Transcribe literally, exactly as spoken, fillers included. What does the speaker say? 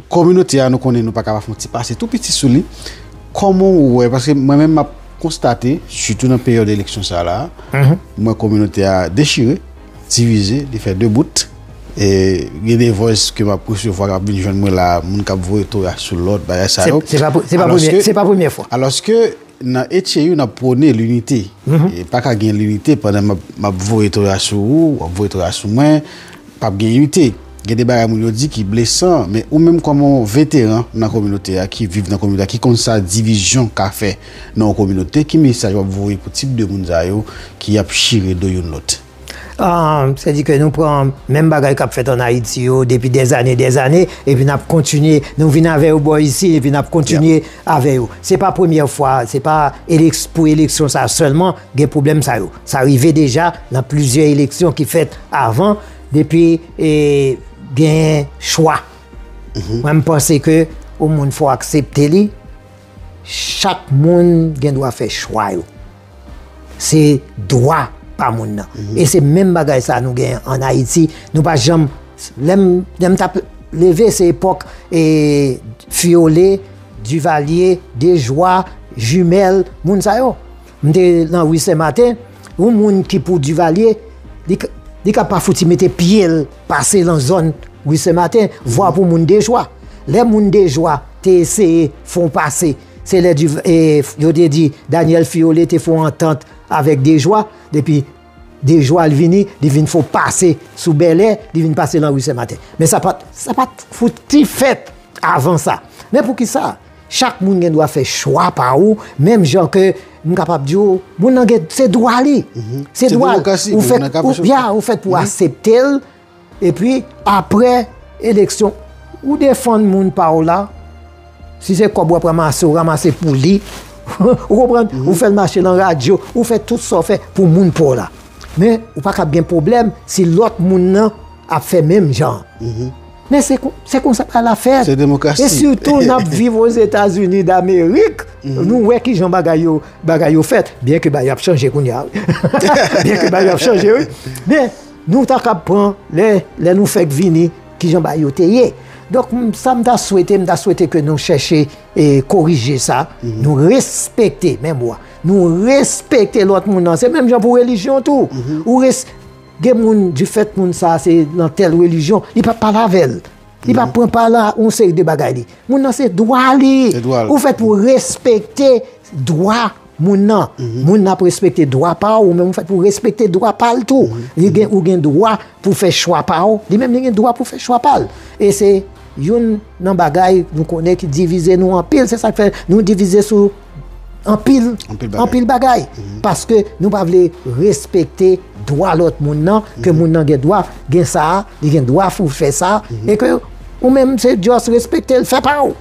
Kominote a, nou konnen nou pa kapab fè yon ti pase tou piti sou li. Kòman ou wè, paske mwen menm m ap konstate, sitou nan peryòd eleksyon sa la, mwen kominote a dechire, divize, li fè de bout. E gen de voice ke m ap resevwa k ap vin jwenn mwen la, moun k ap voye toya sou lòt, bagay sa yo. Se pa, se pa premye, se pa premye fwa. Alòske, nan H A U, n ap pwone linite. E pa ka gen linite pandan m ap, m ap voye toya sou ou, w ap voye toya sou mwen, p ap gen linite. Gen de bagay moun yo di ki blesan, men ou menm kòm yon veteran nan kominote a, ki viv nan kominote a, ki konn sa divizyon ka fè nan yon kominote, ki mesaj w ap voye pou tip de moun sa yo ki ap chire do youn lòt? Ah, sètadi ke nou pran menm bagay k ap fèt ann Ayiti yo depi dèzane, dèzane, epi n ap kontinye, nou vin avè yo bò isi, epi n ap kontinye avè yo. Se pa premyè fwa, se pa eleks-, pou eleksyon sa sèlman gen pwoblèm sa yo. Sa rive deja nan plizyè eleksyon ki fèt avan, depi, e, gen chwa. Mwen, m panse ke yon moun fò aksepte li, chak moun gen dwa fè chwa yo. Se dwa pa moun nan. E se menm bagay sa nou gen ann Ayiti. Nou pa janm, lè m, lè m t ap leve, se epòk, e, Fiyole, Divalye, Dejwa, Jimèl, moun sa yo. M te nan ri Sen Maten, yon moun ki pou Divalye, li ka, li ka pa fouti mete pye l pase nan zòn ri Sen Maten, vwa pou moun Dejwa. Lè moun Dejwa te eseye fè yon pase, se lè di, e, yo te di Daniel Fiyole te fè yon antant avèk Dejwa, depi Dejwa l vini, li vin fè yon pase sou Bèlè, li vin pase nan ri Sen Maten. Men sa pa t, sa pa t fouti fèt avan sa. Men poukisa? Chak moun gen dwa fè chwa pa ou, menm jan ke m kapab di w, moun nan gen, se dwa li. Se dwa l. Ou fèt, ou, ya, ou fèt pou aksepte l, epi apre eleksyon, ou defann moun pa w la, si se kòb w ap ranmase, ou ranmase pou li. Ou konprann? Ou fè l mache nan radyo, ou fè tout sa w fè pou moun pa w la. Men, ou pa kab gen pwoblèm si lòt moun nan ap fè menm jan. Men se kon, se konsa bagay la fèt. Se demokrasi. E sitou, n ap viv Ozetazini Damerik, nou wè kijan bagay yo, bagay yo fèt. Byen ke bagay yo ap chanje kounye a, wi. Byen ke bagay yo ap chanje, wi. Men, nou ta kab pran lè, lè nou fèk vini, kijan bagay yo te ye. Donk, m, sa m ta swete, m ta swete ke nou chèche, e, korije sa, nou respekte, men mo a, nou respekte lòt moun nan. Se menm jan pou relijyon tou. Ou res-, gen moun, difèt moun sa se nan tèl relijyon, li p ap pale avè l. Li p ap pran pa nan yon seri de bagay li. Moun nan se dwa li. Se dwa l. Ou fèt pou respekte dwa moun nan. Moun nan ap respekte dwa pa w, ou menm ou fèt pou respekte dwa pa l tou. Li gen, ou gen dwa pou fè chwa pa w, li menm li gen dwa pou fè chwa pa l. E se youn nan bagay nou konnen ki divize nou anpil, se sa k fè nou divize sou anpil, anpil bagay. Anpil bagay. Paske nou pa vle respekte dwa lòt moun nan, ke moun nan gen dwa gen sa, li gen dwa pou fè sa, e ke ou menm se just respekte l, fè pa w.